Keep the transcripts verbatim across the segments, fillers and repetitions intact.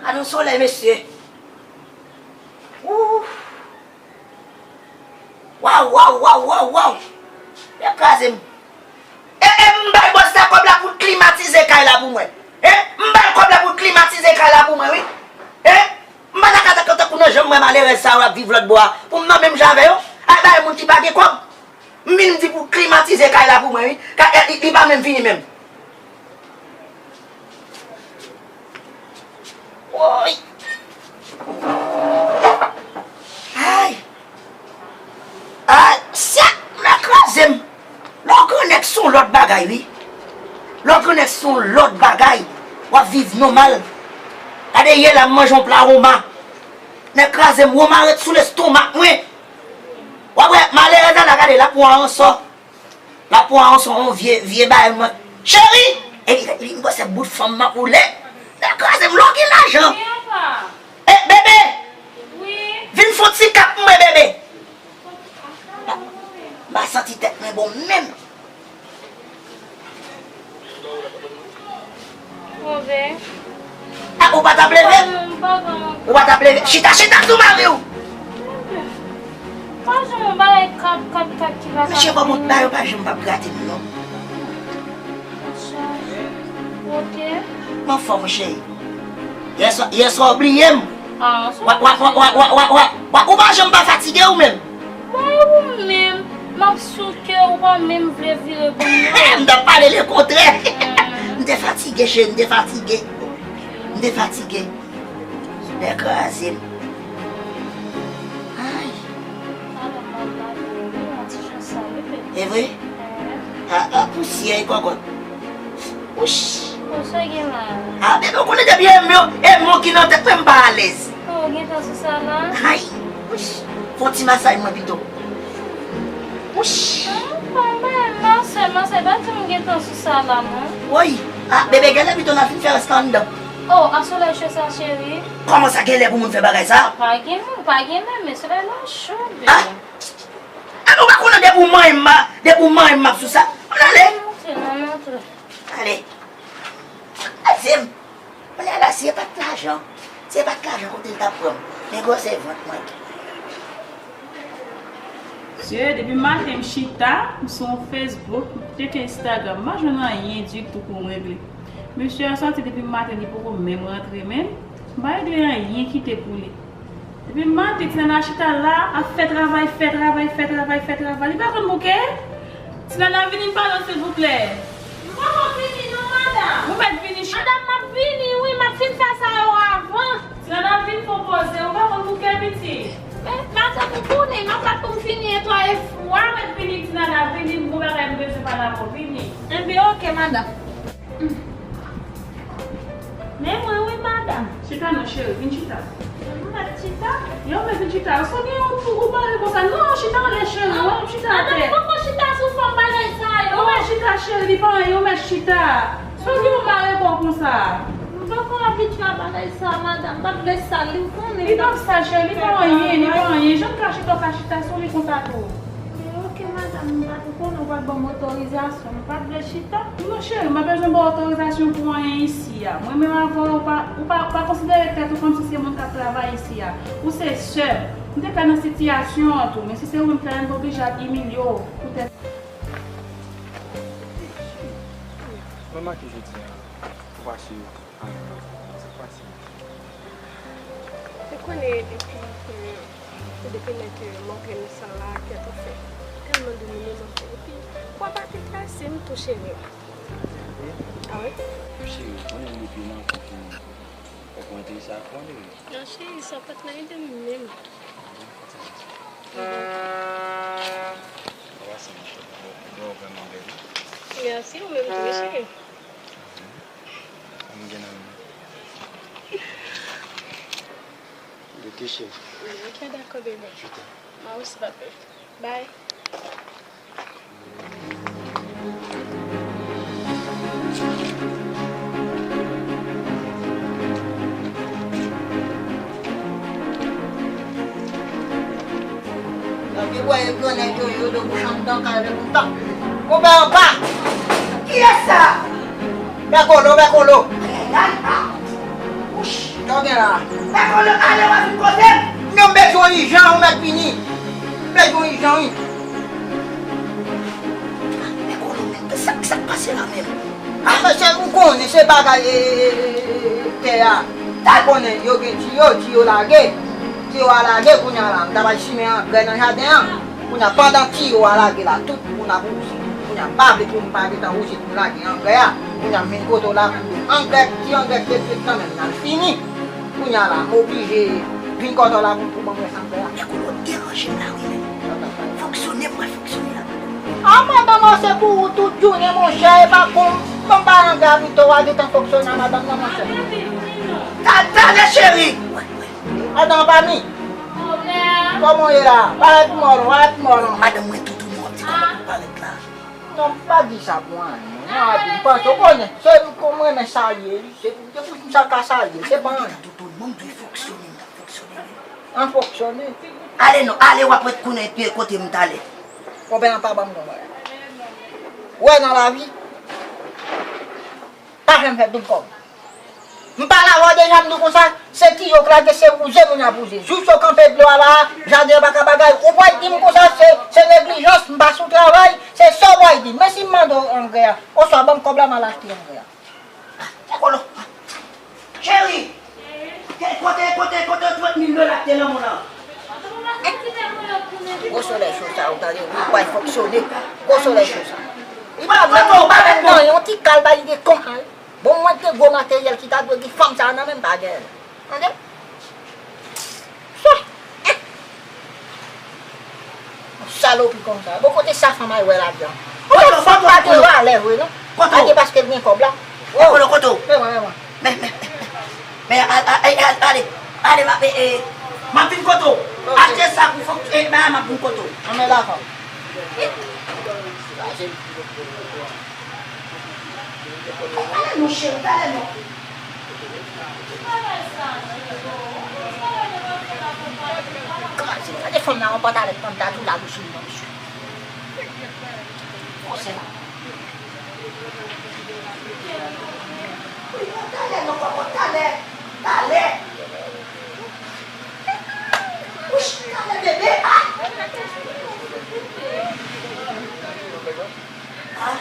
A nan solèy, mesye. Ooh. Waw, waw, waw, waw, waw. Yo kraze m. E, e, m bay bòs la kòb la pou l klimatize kay la pou mwen. E, m ba l kòb la pou l klimatize kay la pou mwen, wi. E, m pa ta ka tankou nan jan m wè malerèz sa yo ap viv lòt bò a. Pou m nan menm jan avè yo. Ay, bay moun ki pa gen kòb. M vin di pou klimatize kay la pou mwen, wi. Ka, e, li, li pa menm fini menm. Woy! Ay! Ay, sèk, mè kraze m. Lè w grannèg se yon lòt bagay, wi. Lè w grannèg se yon lòt bagay. W ap viv nòmal. Gade yè la, m manje yon pla woma. Nèg kraze m, woma ret sou lestomak mwen. W ap wè, malerèz la, gade, l ap pran ansò. L ap pran yon son, yon vye, vye bagay mwen. Cheri! Epi, epi, m panse bout fanm nan koule. Nèg kraze m, lè w gen lajan. Wi, apa. E, bebe! Wi. Vin fè yon ti kap pou mwen, bebe. M pa santi tèt mwen bon menm. Move. A, ou pa t ap leve? Ou pa t ap leve? Chita, chita sou mari w! Pa janm yon bagay kap, kap, kap ki pa ka. Mesye, ban m yon bagay, yo pa janm p ap grate m, non. Ok. M anfòm, wi, cheri. Yèswa, yèswa, ou bliye m. Ah, wa, wa, wa, ou pa janm pa fatige ou menm? Mwen ou menm, m ap souke, ou pa menm vle vire pou mwen. M t ap pale lekontrè. M te fatige, cheri, m te fatige. M te fatige. Lè kraze m. Ay. E vre? A, a, pousyè e kòkòt. Wouch! Bon, sa gen la? A, bebe, ou konnen depi e m yo, e m yo ki nan tèt mwen, m pa alèz. Oh, ou gentan sou sa la? Ay! Wouch! Fè yon ti masaj mwen pito. Wouch! Ah, bon, ben, masaj, masaj, pa di m gentan sou sa la, non. Woy! A, bebe, genlè pito n al fin fè rès la anndan. Oh, a solèy cho sa, cheri. Kòman sa genlè pou moun fè bagay sa? Pa gen moun, pa gen men, men solèy la cho, bebe. A? A, nou pa konnen depi w manyen m, depi w manyen m ap sou sa. Ann ale. Antre, non, antre. Ale. Kraze m. Mwen la, si e pa t lajan, si e pa t lajan, kote l t ap pran m? Men gwosè vant mwen. Mesye, depi maten m chita, m sou Facebook, m tcheke Instagram, m pa jwenn anyen ditou pou m regle. Mesye a sòti depi maten, li poko menm rantre menm, m pa regle anyen kite pou li. Depi maten, ti nana chita la, ap fè travay, fè travay, fè travay, fè travay. Li pa konn bouke. Ti nana, vini m pale w, silvouplè. M poko vini non, madanm. Ou mèt vini, chita. Madanm, m ap vini, wi, m ap fin fè sa yo avan. Ti nana, vin fè w poze, ou pa konn bouke, pitit. Men, madanm, ou konnen, m ap bat pou m fini netwaye fou a. Ou mèt vini, ti nana, vini, m gon bagay m bezwen pale avè w, vini. Enben, oke, madanm. Men mwen wi, madanm. Chita non, cheri, vin chita. M mèt chita? Yo, men vin chita. Sa w gen, ou, ou mare konsa? Non, chita anlè, cheri. Ou chita atè. Madanm, m poko chita sou fòm bagay sa yo. Ou mèt chita, cheri, li pa anyen, ou mèt chita. Sa w gen, ou mare kò w konsa? M poko abitye a bagay sa, madanm. M pa t vle sal li, ou konnen. Li p ap sal, cheri, li pa anyen, li pa anyen. Jan w ka chita, w ka chita sou li konsa tou. Men oke, madanm, m pa t konnen, ou pa t ban m otorizasyon. M pa t vle chita. Non, cheri, m pa bezwen ba w otorizasyon pou anyen isi a. Mwen menm avè w, ou pa, ou pa, ou pa konsidere tèt ou kòmsi se moun k ap travay isi a. Ou se sè m. M te ka nan sitiyasyon an tou, men si se ou menm k la, m te oblije ap imilye w poutèt. Mwen manke jodi a, ou pa sou anyen, sa k pase? Ou konnen depi ke, depi lè ke m antre nan sal la, kèt anfen, tèlman domine m anfen. Epi, pwa pa te kase m tou, cheri. A wi? Cheri, ou konnen depi m antre fini, fòk mwen te sa konnen. Non, cheri, sa pa t nan ide m menm. Mèsi, ou menm tou, wi, cheri. M gen nan men. Yo te cheri. Ok, dakò, bebe. Je t'aime. Mwen osi, papi. Bye. Nan pi bwa e gran nèg yo, yo do bouch anndan kay avèk yon tank. Konpè anba! Kiyès sa? Bèkolo, bèkolo! Ayayay! Wouch! Sa w gen la? Mè Kolo, ale w a vin kote m. Non, m bezwen w ijan, ou mèt vini. M bezwen w ijan, wi. Mè Kolo, men, sa, sa k pase la menm? Ah, mesye, ou konnen se bagay, e, e, e, e, e, tè a. Ou konnen, yo gen tiyo, tiyo lage. Tiyo a lage, kounye a la, m ta bay simen angrè nan jaden an. Kounye a, pandan tiyo a lage la, tout moun ap wouze. Kounye a, m pa vle pou m pa gentan wouze pou m lage angrè a. Kounye a, m vin kote w la pou angrè, ti angrè k te fèt nan men m nan, l fini. Kounye a la, m oblije vin kote w la pou, pou ban mwen angrè a. Mè Kolo, w ap deranje m la, wi, men. Fonksyone, mwen fonksyone la. A, madan, se pou ou tout jounen, monchè, e pa pou m. Ban m pale anglè avè w, w a gentan fonksyone a madanm nan, monchè. Ta-, talè, cheri. Madanm pa mi. Kòman w ye la? Parèt mò non, parèt mò non. Madanm mwen toutou, nou wè ti kòman pou parèt la. Non, m pa di sa pou anyen. Non, Abi, m panse w konnen. Se pou mwen renmen salye li. Se pou, se pou m sa ka salye. Se pa anyen. Toutou, non, m dwe fonksyone, m t ap fonksyone. An fonksyone. Ale non, ale w ap ret konnen kote m talè. Konpè an pa ban m non bagay. Ou wè nan lavi, pa janm fè pil kòb. M pale avè w deja, m di w konsa, se tiyo k lage, se wouze moun ap wouze. Jis yo kanpe dlo a la, jaden an pa ka bagay. Ou pral di m konsa, se, se neglijans, m pa sou travay, se sa w pral di m. Men si m mande w angrè a, oswa ban m kòb la, m al achte angrè a. Kolo. Cheri, ke-, kote, kote, kote trant mil dola ki te nan men w lan? Gwo solèy cho sa, ou tande, ou pral fonksyone. Gwo solèy cho sa. Li pa vle non, pa vle non, yon ti kal ba li de konsa. Bon, mwen te gwo materyèl ki ta dwe gen fanm sa nan men m pa genyen. Tande? Sa. Salopi konsa. Bon, kote sa fanm al wè lajan? Kote fanm pa gen valè vre non. Kote w? Gade paske l gen kòb la. Kote w? Kote w? Men, men, men, men, al, al, al, al, ale, ale, m ap, e, e, m ap vin kote w. Ok. Achte sa pou fòk, e, ba, m ap vin kote w. Ann men la fanm. Talè non, cheri, talè non. Kraze, gade fanm nan, yon pantalèt fanm ta tou la bouch li nan mesye. Kòmsi la. Talè non, kòkòt, talè. Talè. Wouch, talè bebe, ah! Ah.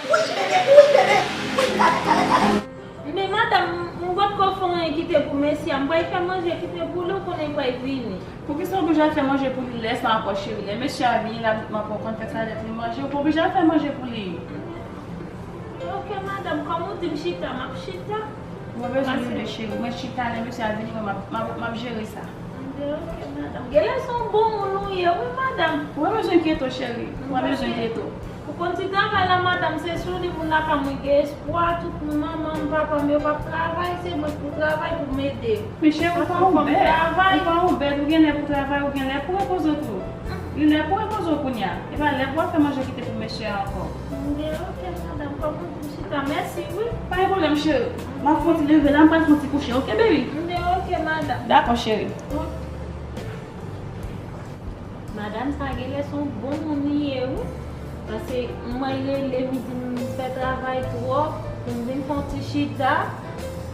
Wi, bebe, wi, bebe. Wi, talè, talè, talè. Men madanm, m potko fè anyen kite pou mesye a. M pral fè manje kite pou li, ou konnen l pral vini. Poukisa w oblije al fè manje pou li lè sa ankò, cheri? Lè mesye a vini, l ap, m ap pran kòntèks la, lè pou li manje, ou pa oblije al fè manje pou li. Ok, madanm, kòm ou di m chita, m ap chita. Ou pa bezwen rele, cheri. Mwen chita, lè mesye a vini, mwen, m ap, m ap, m ap jere sa. Anben, ok, madanm. Genlè se yon bon moun ou ye, wi, madanm. Ou pa bezwen enkyete w, cheri. Ou pa bezwen enkyete w. Ou konn ti travay la, madanm, se sou li moun lakay mwen gen espwa. Tout moun, manman m, papa m, yo p ap travay, se mwen k pou travay pou m ede yo. Men cheri, ou pa yon bèt. Ou pa yon bèt, ou gen lè pou travay, ou gen lè pou repoze w tou. Gen lè pou repoze w kounye a. E pa lè pou w ap fè manje kite pou mesye a ankò. Anben, ok, madanm, kòm ou di m chita, mèsi, wi. Pa gen pwoblèm, cheri. M ap fè yon ti leve la, m pral fè yon ti kouche, ok, baby? Anben, ok, madanm. Dakò, cheri. Wi. Madanm sa genlè se yon bon moun li ye, wi. Paske mwen rele, li di m fè travay twòp, pou m vin fè yon ti chita.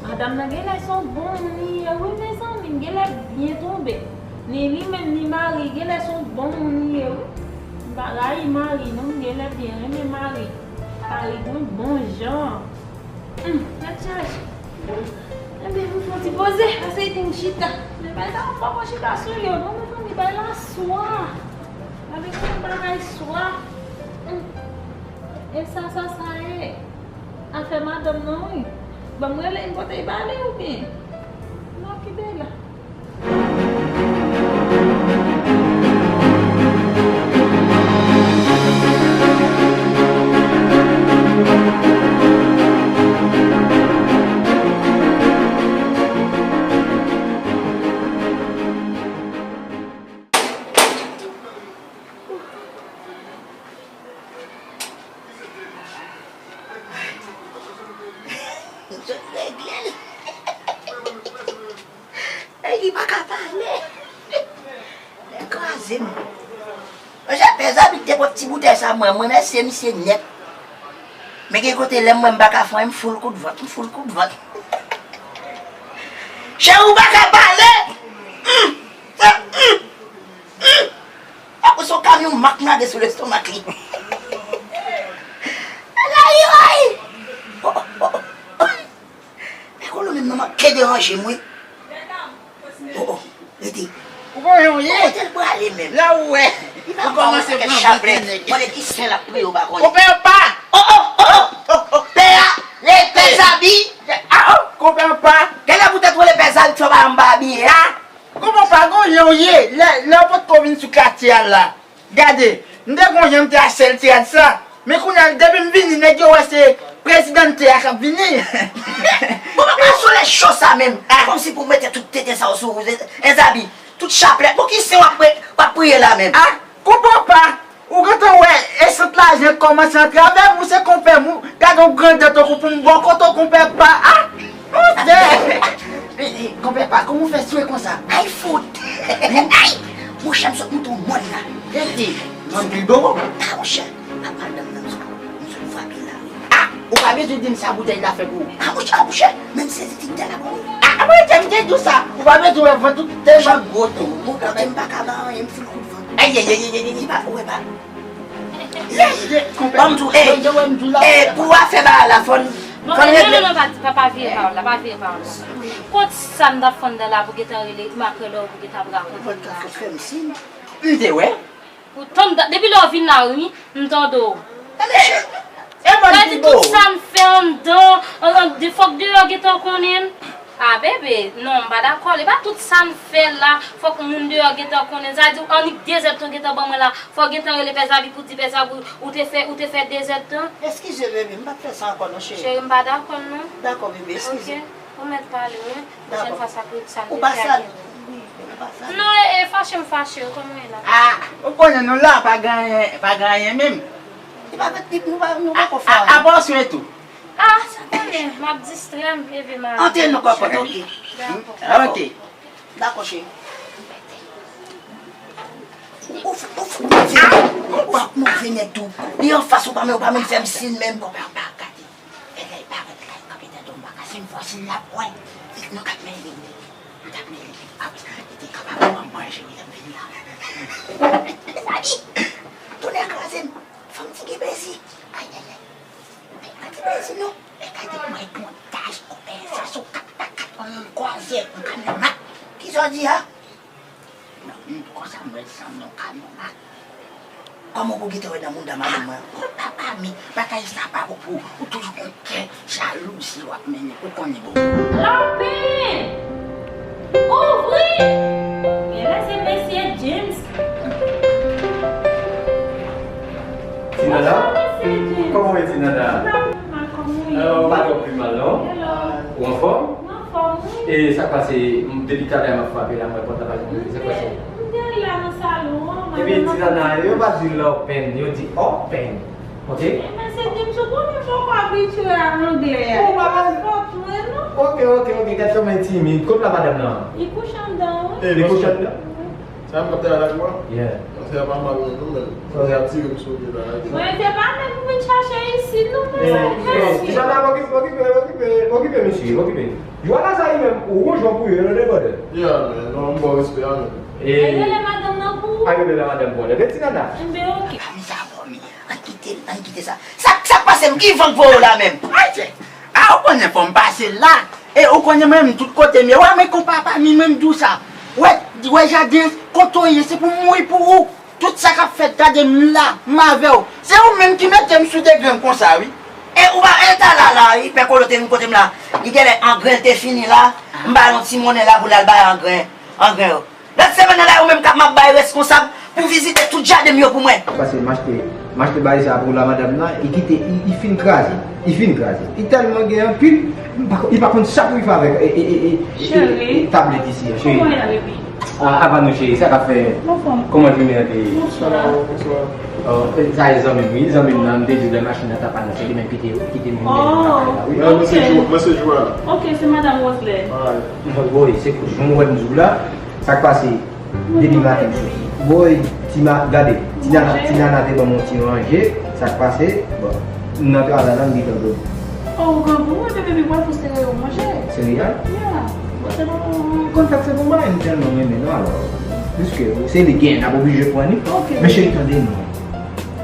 Madanm nan genlè se yon bon moun li ye, wi, mezanmi, m genlè byen tonbe. Ni li menm, ni mari, genlè se yon bon moun li ye, wi. M pa rayi mari, non, m genlè byen renmen mari. Mari gen bon jan. Hum, tèt chaje. Enben, nou fè yon ti poze, paske li di m chita. Men bay sa, ou poko chita sou yo, non, mezanmi, bay la swa. Gade kòman bagay swa. Hum. E sa, sa, sa ye? Afè madanm nan, wi. Ban m rele, m kote li ba li, oubyen? Non, kite la. Sot regle l. Ey, li pa ka pale. Nèg kraze m. Mwen, jan pè Zabi te pot ti boutèy sa mwen, mwen remèsye misye nèt. Men gen kote lè m wè m pa ka fè anyen, m foul kout vant, m foul kout vant. Cheri, ou pa ka pale. Hum, hum, hum. Tankou se yon kamyon mak m lage sou lestomak li. Ay, ay. Oh, oh, oh, oh. Pè Kolo menm nan manke deranje m, wi. Oh, oh, rete. Ou konn jan w ye? Kote l prale menm? La ou wè. Li pa kòmanse pran vant nèg. Mande ki sen l ap priye, ou pa konnen. Konpè pa! Oh, oh, oh, oh. Pè a, le pè Zabi. Ah, oh, konpè pa. Genlè poutèt ou le pè Zabi, fè w pa janm pa abiye a. Konpè pa, gon jan w ye. Lè, lè w potko vin sou katye a la. Gade, m te gon jan m te asèl ti rad sa. Men kounye a, depi m vini, nèg yo wè se prezidan te a k ap vini. Bon, papa, solèy cho sa menm. Ah. Kòmsi pou mete tout tenten sa yo sou ou, e, e Zabi. Tout chaplèt. Pou ki sen w ap pri-, w ap priye la menm? Ah, konpè pa. Ou gentan wè, e sant lajan kòmanse antre avè m, ou se konpè m, ou gade yon grandè tankou pou m bò kote w konpè pa. Ah, monchè. Konpè pa, kòman w fè swe konsa? Ay, fout! Ay! Monchè, m sot moute yon mòn la. Gade, mòn pi bon. Ah, monchè, madanm nan, m sot, m sot frape la, wi. Ah, ou pa bezwen di m sa boutèy la fè pou ou. Ah, monchè, ah, monchè, men m sezi ti boutèy la pou ou. Ah, mwen te, m te di w sa. Ou pa bezwen wè vant ou tèlman gwo tou. Ou kote m pa ka ba anyen, m fout kout vant. Ay, ay, ay, ay, ay, ay. Li pa, ou wè pa. Lè, lè, konpè. Ban m di w, ey, ey, pou afè ba la, fò n, fò n regle. Non, non, non, pa, pa, pa vire pawòl la, pa vire pawòl la. Kot sa m t ap fè anndan la pou gentan rele makrèl ou pou gentan ap rakonte m la? Fè m sin. M te wè. Ou tann, depi lè w vin la, wi, m tande w. E mwen ki di tout sa m fè anndan, an, an, de, fòk deyò gentan konnen. Ah, bebe, non, m pa dakò. E pa tout sa n fè la, fòk moun deyò gentan konnen. Sa di, annik dezèdtan gentan ban mwen la, fò gentan rele Pè Zabi pou di Pè Zabi, ou te fè, ou te fè dezèdtan. Eskize, bebe, m p ap fè sa ankò non, cheri. Cheri, m pa dakò, non. Dakò, bebe, eskize. Ok, ou mèt pale, wi. Pwochèn fwa, sa pou, sa n te fè a gentan. Ou pa sa, wi, ou pa sa. Non, e, e, fache m fache, kòman w ye la? Ah, ou konnen nou la, pa gen anyen, pa gen anyen menm. Li pa, li, nou pa, nou pa ko fè anyen. Apa w sou etou? Ah, sa konnen, m ap distrè m, leve m ale. Antre nan kòkòt, ok. Dakò. Ok. Dakò, cheri. Ou fout, ou fout move. Ou fout move nèt tou. Li anfas ou pa menm, ou pa menm fè m sin menm. Konpè, ou pa gade. E lè l parèt la, l kanpe tèt ou, m pa ka si m fò si l la pwen. Nou k ap mele. Nou t ap mele. Apre sa, li te kapab pran manje, wi, l ap vin la. Mezanmi, tonè kraze m. Fanm ti gen plezi. Ay, ay, ay. Mwen pa di mezi non. E gade mwen yon daj konpè sa sou kat pa kat yon moun kwaze yon kamyon mak. Kisa w di a? Yon moun konsa mwen sanm yon kamyon mak. Kòman w pou gentan wè nan mouda madanm mwen ankò? Papa mi, bagay sa pa bon pou ou. Ou toujou gon kè jalouzi w ap mennen. Ou konnen bon. Lapin! Ouvri! Genlè se mesye James. Tinana? Bonjou, mesye James. Kòman w ye, Tinana? M pa twò mal, kòman w ye? Ou pa twò pi mal, non? Hello. Ou anfòm? M anfòm, wi. E sa k pase? M, depi talè a m ap frape la, m wè pòt la pa janm ouvri. Sa k pase? M te, m te la nan salon an, madanm ap... Epi Tinana, yo pa di lapin, yo di open. Ok? Mesye James, ou konnen m poko abitye a anglè a. Ou pa... Fòt mwen, non? Ok, ok, ok, gad kòman l timid. Kot la madanm nan? Li kouche anndan, wi. Li kouche anndan? Sa m ap travay la, kwa? Yeah. Paske a pa mal, non, men. Sa se ap tire m sou pye la. Mwen te pa menm vin chache isit, non, men sa k pase? Tinana, okipe, okipe, okipe, okipe misye, okipe. Yo la sa li menm, ou wouj, ou pou yo, yo debòde. Yeah, man, non, m ba w respè a, man. E rele madanm nan pou ou. A, yo rele madanm pou ou. Tinana. Enben, ok. Ann kite l, ann kite sa. Sa, sa k pase m? Ki van k voye w la menm? Ayisyen! A, ou konnen fò m pase la. E ou konnen mwen menm tout kote m ye. Wè, mwen konpa pa mi menm di w sa. Wè, wè jaden kote w ye, se pou m mouri pou ou. Tout sa k ap fèt, gade m la, m avè w. Se ou menm ki mete m sou degre m konsa, wi. E ou pa eta la la, wi, pè Kolo te vin kote m la. Li genlè angren l te fini la. M ba l yon ti monnen la pou l al bay angren, angren yo. Lòt semèn nan la, ou menm k ap m ap bay reskonsab pou vizite tout jaden m yo pou mwen. Paske m achte, m achte bagay sa pou la madanm nan, li kite, li, li fin kraze, li fin kraze. Li tèlman gen anpil, li pa, li pa konn sa pou li fè avèk, e, e, e, e, e, e, e tablèt isi a, cheri. Kòman w ye, baby? A, apa nou, cheri, sa k ap fèt? Anfòm. Kòman jounen an te ye? Bonswa. Bonswa. Oh, sa e zanmi m, wi, zanmi m nan, m te di w lè machin nan t ap pale, se li menm ki te, ki te mennen m lakay la, wi. Ah, mwen se Jou-, mwen se Joel. Ok, se madanm Roselèn. Alright. Woy, se kou, jan w wè m di w la, sa k pase, depi maten m soti. Woy, ti ma-, gade, ti nana, ti nana te ban m yon ti manje, sa k pase, bon, m nan travay la, m gentan dòmi. Oh, ou grangou, mwen, bebe, pi pral pou sereyal manje. Sereyal? Yeah. Paske m konn fèt se pou mwen, m tèlman renmen nou alò. Piske se li gen, n ap oblije pran li. Ok. Men cheri, tande non.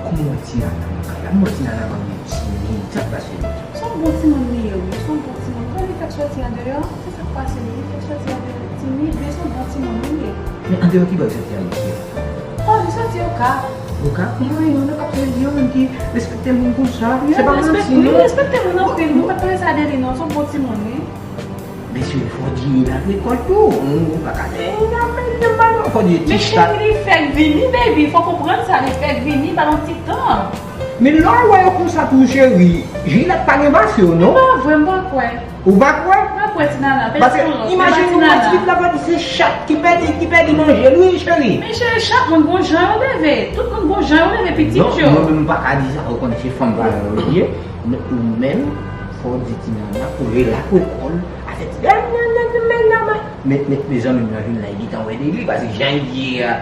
Kòman w wè ti nana nan kay la? M wè ti nana ban m timid. Sa k pase? Se yon bon timoun li ye, wi. Se yon bon timoun. Kòm li fèk sòti andeyò, se sa k pase, li fèk sòti andeyò timid, men se yon bon timoun li ye. Men andeyò ki bò l sòti Ayiti a? Oh, li sòti Okap. Okap? Mwen, yon nèg k ap fè, yon moun ki respekte moun konsa. Se pa manti, non. Li respekte moun anpil, wi, m pa t konnen sa de li, non. Se yon bon timoun, wi. Mesye, fò di l al lekòl tou. Ou pa ka di, "Eh, n ap mete m pa nan." Fò di ti chat. Men cheri, li fèk vini, baby. Fò konprann sa, li fèk vini, ba l yon ti tan. Men lè w wè yo konsa tou, cheri, Jilèt pa gen pase w, non? Pa vre, m pa kwè. Ou pa kwè? M pa kwè, ti nana. Paske imajine yon ti pitit la pa di se chat ki pèdi, ki pèdi manje l, wi, cheri. Men cheri, chak moun gon jan yo leve. Tout moun gon jan yo leve pitit yo. Non, mwen menm m pa ka di sa, ou konnen se fanm pa yo ye. Men ou menm, fò w di ti nana pou l al lekòl. Afè ti, men, men, men, mezanmi, m nan vin la, li gentan wè de li, paske jan l ye a,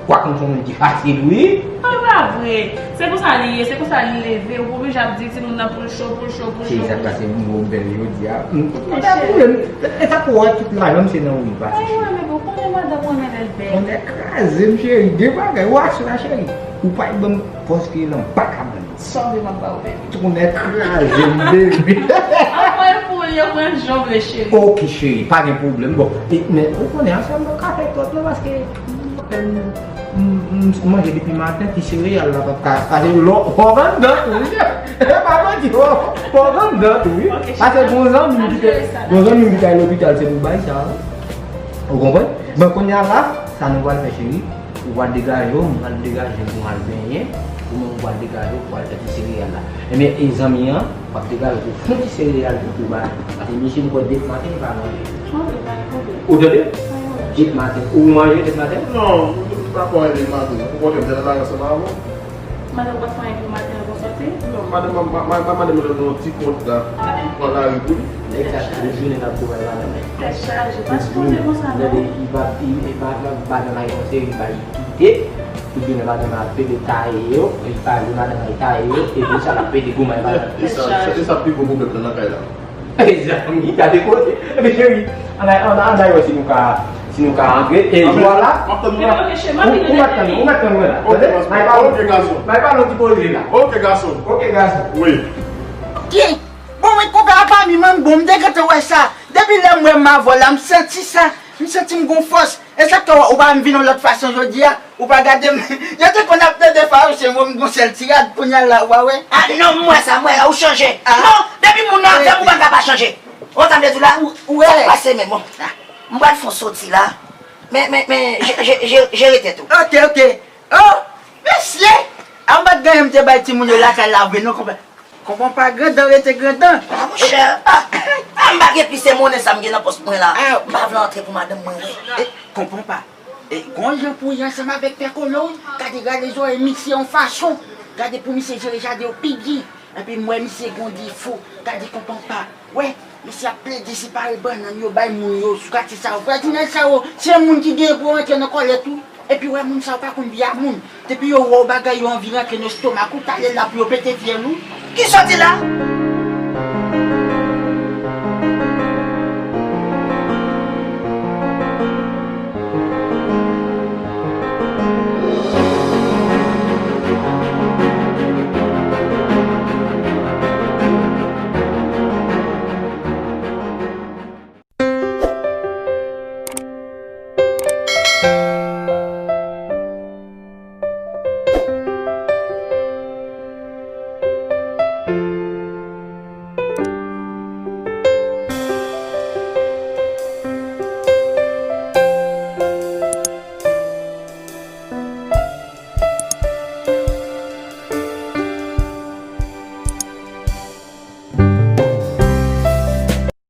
kwak m se yon moun ki fasil, wi. An, pa vre. Se konsa li ye, se konsa li leve, ou pa oblije ap di timoun nan pou l cho, pou l cho, pou l cho. Se egzakteman sa m bèl jodi a. M pa gen pwoblèm. E sa pou wè tout lajan m se nan ou li pase. Ay, ou renmen, ou konnen madanm ou renmen lè l bèl. Tonnè kraze m, cheri, gen bagay. Ou asou la, cheri. Ou pa ban m pòz ki lan, m pa ka ban l. Sa w vle m ap ba w, baby? Tonnè kraze m, baby. Anmwey pou li, yo pran jan w vle, cheri. Ok, cheri, pa gen pwoblèm. Bon, e, men ou konnen ansanm nou ka fè twòp non, paske m, m, m, m manje depi maten, ti sereyal la p ap ka. Paske lò, fò w anndan tou, wi. E pa manti, fò, fò w anndan tou, wi. Ok, cheri. Paske gon zanmi m ki te, gon zanmi m ki te al lopital, se pou bay sa, wi. Ou konprann? Bon, kounye a la, sa nou pral fè, cheri. Ou pral degaje w, mwen pral degaje m pou m al benyen. Ou menm ou pral degaje w pou al fè ti sereyal la. Ebyen, e zanmi an, w ap degaje w pou fon ti sereyal tou pou bay. Paske misye m kwè depi maten li pa manje. Ok, pa gen pwoblèm. Ou tande? Pa gen pwoblèm. Depi maten. Ou manje depi maten? Non, m pa pran anyen depi maten. Okontrè, m te nan lari ansanm avè w. Madanm ou pa t fè anyen pou maten an pou w soti? Non, madanm, ma, ma, ma, madanm mwen nan yon ti kont la. Ah. Li pran lari pou li. Nèg sa tout jounen l ap goumen madanm li. Tèt chaje, pa sipoze konsa non. Gade, li pa, li, li pa, pa, pa nan lari yon seri, li pa, li kite. Tout jounen madanm ap pede taye yo, li pa jwe madanm li taye yo, epi sa l ap pede goumen madanm. E sa, e sa pi gwo pwoblèm nan nan kay la. Mezanmi, gade kote. Ebyen, cheri, ann al, ann al, ann al wè si nou ka, si nou ka antre. E vwala. M ap tann ou la. Ou, ou mèt tann, ou mèt tann mwen la. Ok, gason. Tande? May pale yon ti poze la. Ok, gason. Ok, gason. Wi. Ok. Bon, men konpè a pa mi, mwen bon, m te gentan wè sa. Depi lè m wè m avè w la, m santi sa. M santi m gon fòs. E sa k fè ou pa vin yon lòt fason jodi a? Ou pa gade m? Yo te konn ap tande fawouche m, m gon sèl ti rad, kounye a la, ou pa wè? Ah non, m wè sa, m wè, ou chanje. Ah. Non, depi moun nan avè m, ou pa ka pa chanje. Ou sa m vle di w la? Ou, ou wè. Sa k pase menm, bon. Ah, m pral fè yon soti la. Men, men, men, je, je, je, jere tèt ou. Ok, ok. Oh, mesye! An m pa t genyen m te bay timoun yo lakay la vre non, konpè. Konpè pa grandan rete grandan. Ah, monchè, ah, ah, m pa gen plis se monnen sa m gen nan pòch mwen la. Ah. M pa vle antre pou madanm mwen wè. E, konpè pa. E, gon jan pou y ansanm avèk Pè Kolo, wi. Gade, gade zòrèy misye yon fason. Gade pou misye jere jaden yo pi byen. Epi m wè misye gon defo. Gade konpè pa. Wè, misye ap plede separe bannann yo bay moun yo sou katye sa yo. Frè, ti nèg sa yo, se moun ki gen pou yo rantre nan kòlèt ou. Epi wè, moun sa yo pa konn vye a moun. Depi yo wè w bagay yo anvi rantre nan estomak ou, talè l la pou yo pete fyèl ou. Kisa w di la?